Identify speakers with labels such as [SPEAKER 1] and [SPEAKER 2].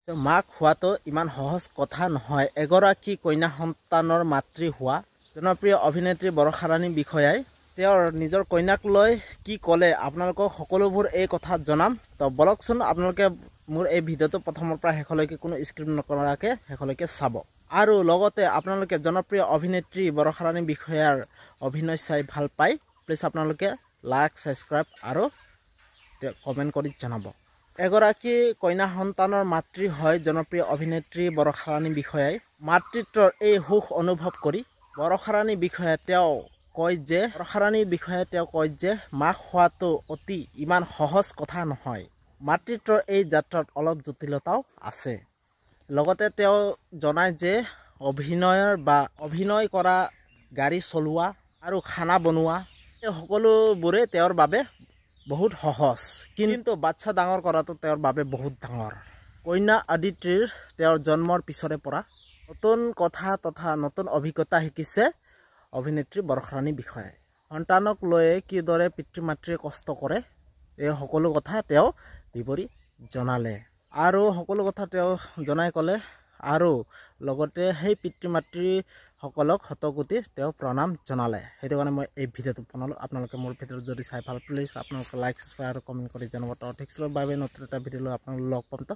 [SPEAKER 1] মাক হোৱাটো ইমান সহজ কথা নহয়। এগৰাকী কন্যা সন্তানৰ মাতৃ হোৱা জনপ্ৰিয় অভিনেত্ৰী বৰষাৰাণী বিষয়াই তেওঁৰ নিজৰ কন্যাক লৈ কি ক'লে, আপোনালোকক সকলোবোৰ এই কথা জনাম। তো বলকচোন, আপোনালোকে মোৰ এই ভিডিঅ'টো প্ৰথমৰ পৰা শেষলৈকে কোনো স্ক্ৰিপ্ট নকৰাকৈ শেষলৈকে চাব। আৰু লগতে আপোনালোকে জনপ্ৰিয় অভিনেত্ৰী বৰষাৰাণী বিষয়াৰ অভিনয় চাই ভাল পায়, প্লিজ আপোনালোকে লাইক, ছাবস্ক্ৰাইব আৰু কমেণ্ট কৰি জনাব। এগৰাকী কন্যা সন্তানৰ মাতৃ হয় জনপ্ৰিয় অভিনেত্ৰী বৰষাৰাণী বিষয়াই মাতৃত্বৰ এই সুখ অনুভৱ কৰি বৰষাৰাণী বিষয়ে তেওঁ কয় যে বৰষাৰাণীৰ বিষয়ে তেওঁ কয় যে মাক হোৱাটো অতি ইমান সহজ কথা নহয়। মাতৃত্বৰ এই যাত্ৰাত অলপ জটিলতাও আছে। লগতে তেওঁ জনায় যে অভিনয়ৰ বা অভিনয় কৰা, গাড়ী চলোৱা আৰু খানা বনোৱা এই সকলোবোৰে তেওঁৰ বাবে বহুত সহজ, কিন্তু বাচ্ছা ডাঙৰ কৰাটো তেওঁৰ বাবে বহুত ডাঙৰ। কন্যা আদিত্ৰীৰ তেওঁৰ জন্মৰ পিছৰে পৰা নতুন কথা তথা নতুন অভিজ্ঞতা শিকিছে অভিনেত্ৰী বৰষাৰাণী বিষয়াই। সন্তানক লৈয়ে কিদৰে পিতৃ মাতৃয়ে কষ্ট কৰে, এই সকলো কথা তেওঁ বিৱৰি জনালে আৰু সকলো কথা তেওঁ জনাই ক'লে আৰু লগতে সেই পিতৃ মাতৃসকলক শতকোটি তেওঁ প্ৰণাম জনালে। সেইটো কাৰণে মই এই ভিডিঅ'টো বনালোঁ। আপোনালোকে মোৰ ভিডিঅ'টো যদি চাই ভাল, প্লিজ আপোনালোকে লাইক, ছাবস্ক্ৰাইব আৰু কমেণ্ট কৰি জনাব। তো ঠিক বাবে নতুন এটা ভিডিঅ' লৈ আপোনালোক লগ পাম। তো